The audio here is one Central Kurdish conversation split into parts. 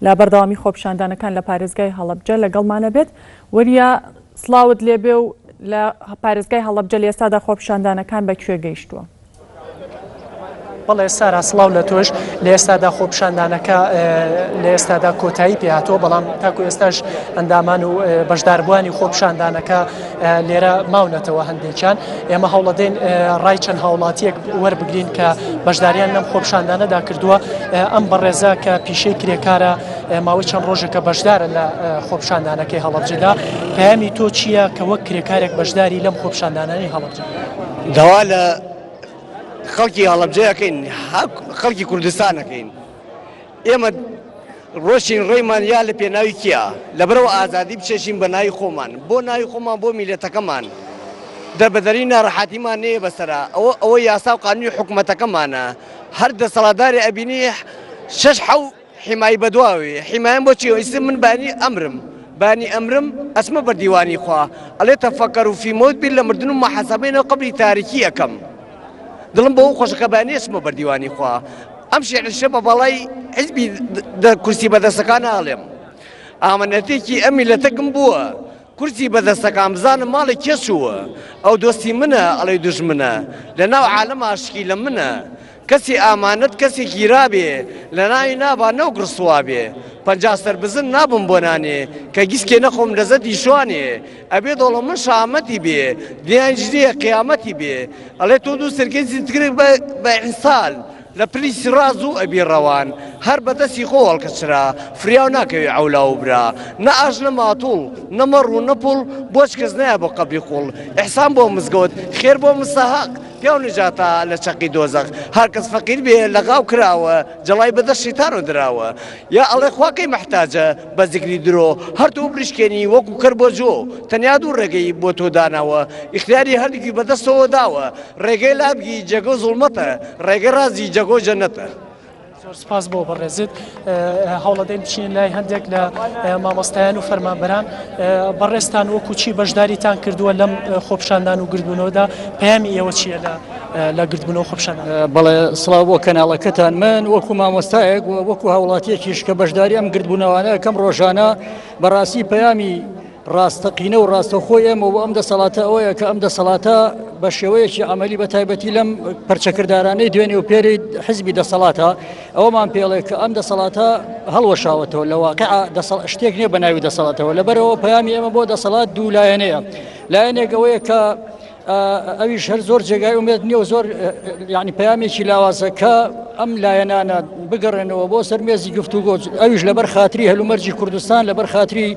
لە بەردەوامی خۆپیشاندانەکان لە پارێزگای هەڵەبجە لەگەڵمانە بێت. وریا سڵاوت لێبێ و لە پارێزگای هەڵەبجە لە ئێستادا خۆپیشاندانەکان بە کوێ گەیشتووە؟ بەڵێ سارا سڵاو لە تۆش لە ئێستادا خۆپیشاندانەکە لە ئێستادا کۆتایی پێهاتووە بەڵام تاکو ئێستاش ئەندامان و بەشداربووانی خۆپیشاندانەکە لێرە ماونەتەوە هەندێکیان ئێمە هەوڵەدەین ڕای چەند هاوڵاتیەک وەربگرین کە بەشداریان لەم خۆپیشاندانەدا کردووە ئەم بەڕێزە کە پیشەی کرێکارە ماوەی چەند ڕۆژێکە بەشدارە لە خۆپیشاندانەکەی هەڵەبجەدا پەیامی تۆ چییە کە وەک کرێکارێک بەشداری لەم خۆپیشاندانانەی هەڵەبجە؟ داوا لە خەڵکی هەڵەبجە ئەکەین خەڵکی کوردستان ئەکەین ئێمە ڕۆشین ڕێمان یا لە پێناوی کیا لەبەرەوە ئازادی بچێشین بە ناوی خۆمان بۆ ناوی خۆمان بۆ میلەتەکەمان دەربەدەری ناڕەحەتیمان نەیە بەسەرا ئەوە ئەوە یاسا و قانونی حکومەتەکەمانە هەر دەسەڵاتدارێ ئەبینی شەش حەو حیمای بەدواوێ حیمایان بۆ چیە ئیستا من بانی ئەمرم بانی ئەمرم ئەچمە بەر دیوانی خوا ئەڵێ تەفەکەرو فی مەوت بیر لە مردن و محاسبەی ناو قەبری تاریکی ئەکەم دڵم بەوە خۆشە کە بانی ئەچمە بەر دیوانی خوا ئەم شیعرشە بە باڵای حیزبی کورسی بەدەستەکان ئاڵێم ئامانەتێکی ئەم میلەتە گم بووە کورسی بەدەستەکان بزانم ماڵی کێ چووە ئەو دۆستی منە ئەڵێی دوژمنە لە ناو عالەم ئاشقی لە منە کەسی ئامانەت کەسی گیرابێ لە ناوی نابا نەوک ڕسوا بێ 50 سەر بزن نابم بۆ نانێ کە گیسکێ نەخۆم لەزەتی شوانێ ئەبێ دۆڵە من شامەتی بێ دنیایش نییە قیامەتی بێ ئەڵێ تۆ دوو سرکەی زیندکرد بە ئینسال لە پلی سرا زوو ئەبی ڕەوان هەر بە دەستی خۆ هەڵکەچرا فریاو ناکەوی عەولا و برا نە ئاش نە ماتوڵ نە مەڕ و نە پوڵ بۆچ کەس نایە بۆ قەبری قوڵ ئیحسان بۆ مزگەوت خێر بۆ مستەهەق پیاو نجاتە لە چەقی دۆزەخ هەر کەس فەقیر بێ لەغاو کراوە جەڵای بە دەست شەیتانەوە دراوە یا ئەڵێ خوا کەی مەحتاجە بە زیکری درۆ هەر تۆ بریشکێنی وەکو کەر بۆ جۆ تەنیا دوو ڕێگەی بۆ تۆ داناوە ئیختیاری هەردووکی بە دەستەوە داوە ڕێگەی لابگی جێگە و زوڵمەتە، ڕێگەی ڕاستگی جێگە و جەنەتە. زۆر سپاس بۆ بەڕێزت هەوڵەدەین بچینە لای هەندێک لە مامۆستایان و فەرمانبەران بەڕێزتان وەکو چی بەشداریتان کردووە لەم خۆپشاندان و گردبوونەوەدا پەیامی ئێوە چییە لە لە گردبوونەوە خۆپشاندان؟ بەڵێ سڵاو بۆ کەناڵەکەتان من وەکو مامۆستایەک و وەکو هاوڵاتیەکیش کە بەشداری ئەم گردبوونەوانە کەم ڕۆژانە بەڕاستی پەیامی ڕاستەقینە و ڕاستەوخۆی ئێمە بۆ ئەم دەسەڵاتە ئەوەیە کە ئەم دەسەڵاتە بە شێوەیەکی عملی بە تایبەتی لەم پەرچەکردارانەی دوێنێ و پێری حزبی دەسەڵاتە ئەومان پێڵێ کە ئەم دەسەڵاتە هەڵوەشاوەتەوە لە واقع دەسەڵ شتێک نییە بە ناوی دەسەڵاتەوە لەبەرەوە پەیامی ئێمە بۆ دەسەڵات دوو لایەنەیە لایەنێک ئەوەیە کە ئەویش هەر زۆر جێگای ئومێد نییە و زۆر یعنی پەیامێکی لاوازە کە ئەم لایەنانە بگەڕێنەوە بۆ سەر مێزی گفتوگۆ ئەویش لەبەر خاتری هەلومەرجی کوردستان لەبەر خاتری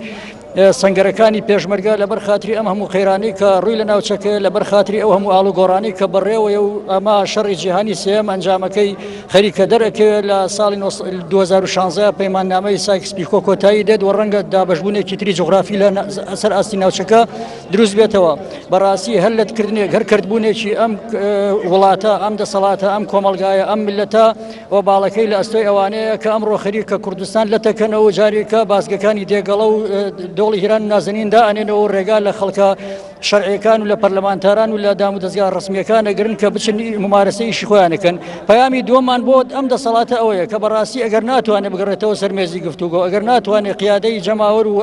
سنگەرەکانی پێشمەرگە لەبەر خاتری ئەم هەموو قەیرانی کە ڕووی لە ناوچەکەی لەبەر خاتری ئەو هەموو ئاڵوگۆڕانی کە بەڕێوەیە و ئەمە شەڕی جیهانی سێم ئەنجامەکەی خەریکە دەرەکەوێت لە ساڵی 2016 پەیماننامەی سایکس پیکۆ کۆتایی دێت و ڕەنگە دابەشبوونێکی تری جوغرافی لە سەر ئاستی ناوچەکە دروست بێتەوە بەڕاستی هەر لەتکردنێک هەر کردبوونێکی ئەم وڵاتە ئەم دەسەڵاتە ئەم کۆمەلگایە ئەم ملەتە و باڵەکەی لە ئەستۆی ئەوانەیە کە ئەمڕۆ خەریکە کوردستان لەتەکەنەوە جارێکە بازگەکانی دێگەڵە و دۆڵی هیران و نازنیندا ئەنێنەوە و ڕێگا لە خەڵکە شەرعیەکان و لە پەرلەمانتاران و لە دام و دەزگا ڕسمیەکان ئەگرن کە بچن ممارەسە ئیشی خۆیان بکەن پەیامی دووەممان بۆ ئەم دەسەڵاتە ئەوەیە کە بەڕاستی ئەگەر ناتوانێت بگەڕێتەوە سەر مێزی گفتوگۆ ئەگەر ناتوانێت قیادەی جەماوەر و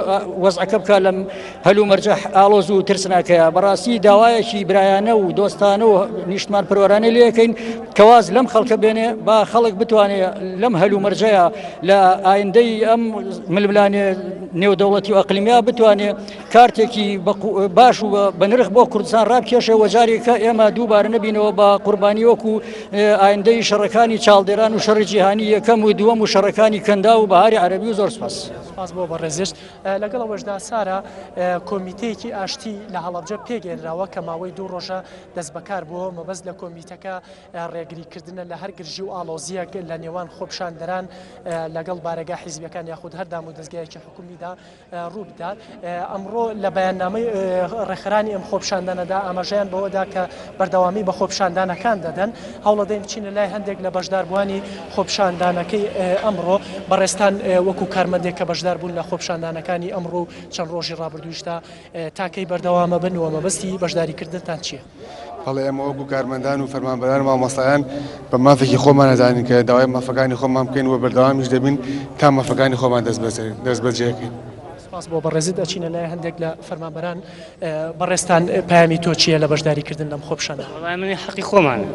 وەزعەکە بکات لەم هەلومەرجە ئاڵۆز و ترسناکەیە بەڕاستی داوایەکی برایانە و دۆستانە و نیشتمان پەروەرانە لێکەین کەواز لەم خەڵکە بێنێ با خەڵک بتوانێت لەم هەلومەرجەیە لە ئایندەی ئەم ململانێ نێودەوڵەتی و ئەقلیمیا بتوانێت کارتێکی باش و بەنرخ بۆ کوردستان ڕابکێشێ وەجارێکە ئێمە دووبارە نەبینەوە بە قوربانی وەکو ئایندەی شەڕەکانی چاڵدێران و شەڕی جیهانی یەکەم و دووەم و شەڕەکانی کەندا و بەهاری عەربی و زۆر سپاس. سپاس بۆ بەڕێزیشت. لەگەڵ ئەوەشدا سارا کۆمیتەیەکی ئاشتی لە هەڵەبجە پێکهێنراوە کە ماوەی دوو ڕۆژە دەستبەکار بووە، مەبەست لە کۆمیتەکە ڕێگریکردنە لە هەر گرژی و ئاڵۆزییەک لە نێوان خۆپیشاندەران لەگەڵ بارەگا حیزبیەکان یاخود هەر دامودەزگایەکی حکومیدا ڕووبدات. ئەمڕۆ لە بەیاننامەی ڕێکخراوی. بەشدارانی ئەم خۆپیشاندانەدا ئاماژەیان بەوەدا کە بەردەوامی بە خۆپیشاندانەکان دەدەن. هەوڵەدەین بچینە لای هەندێک لە بەشداربووانی خۆپیشاندانەکەی ئەمڕۆ. بەڕێزتان وەکو کارمەندێک کە بەشدار بوون لە خۆپیشاندانەکانی ئەمڕۆ و چەند ڕۆژی ڕابردوویشدا تا کەی بەردەوامەبن و مەبەستی بەشداریکردنتان چییە؟ بەڵێ ئێمە وەکو کارمەندان و فەرمانبەران و مامۆستایان بە مافێکی خۆمان ئەزانین کە داوای مافەکانی خۆمان بکەین و بەردەوامیش دەبین تا مافەکانی خۆمان دەستبەجێ کەین. سپاس بۆ بەڕێزت ئەچینە لای هەندێک لە فەرمانبەران بەڕێزتان پەیامی تۆ چییە لە بەشداریکردن لەم خۆپیشاندانە؟ وەڵای من حەقی خۆمانە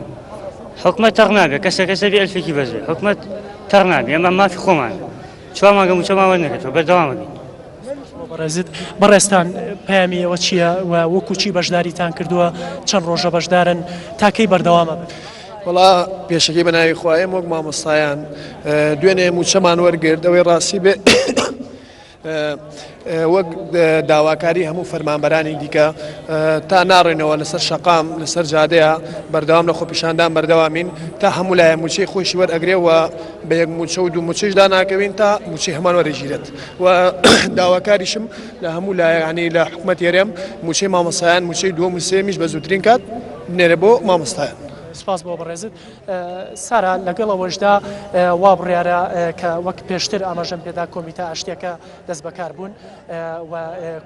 حکومەت تەڕ نابێ کەسە کەسە بێ ئەلفێکی بەس بێ حکومەت تەڕ نابێ ئەمە مافی خۆمانە چوار مانگە مووچەمان وەرنەگرتووە بەردەوامە بین. بەڕێزت بەڕێزتان پەیامی ئێوە چییە و وەکو چی بەشداریتان کردووە چەند ڕۆژە بەشدارن تا کەی بەردەوامە بن؟ وەڵا پێشەکی بە ناوی خوا ئێمە وەک مامۆستایان دوێنێ مووچەمان وەرگرت ئەوەی ڕاستی بێ وەک داواکاری هەموو فەرمانبەرانی دیکە تا ناڕێنەوە لەسەر شەقام لەسەر جادەیە بەردەوام لە خۆپیشاندان بەردەوامین تا هەموو لایە موچەی خۆشی وەرئەگرێ و بە یەک موچە و دوو موچەش داناکەوین تا موچەی هەمان وەرەگیرێت و داواکاریشم لە هەموو لایەنی لە حکومەت هەرێم موچەی مامۆستایان موچەی دووەم و سێمیش بە زووترین کات بنێرە بۆ مامۆستایان. سپاس بۆ بەڕێزت سارا لەگەڵ ئەوەشدا وا بڕیارە کە وەک پێشتر ئاماژەم پێدا کۆمیتە ئاشتیەکە دەست بەکار بوون و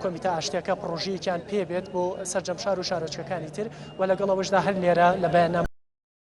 کۆمیتە ئاشتیەکە پڕۆژەیەکیان پێ بێت بۆ سەرجەم شار و شارۆچکەکانی تر و لەگەڵ ئەوەشدا هەر لێرە لە بەیاننامە.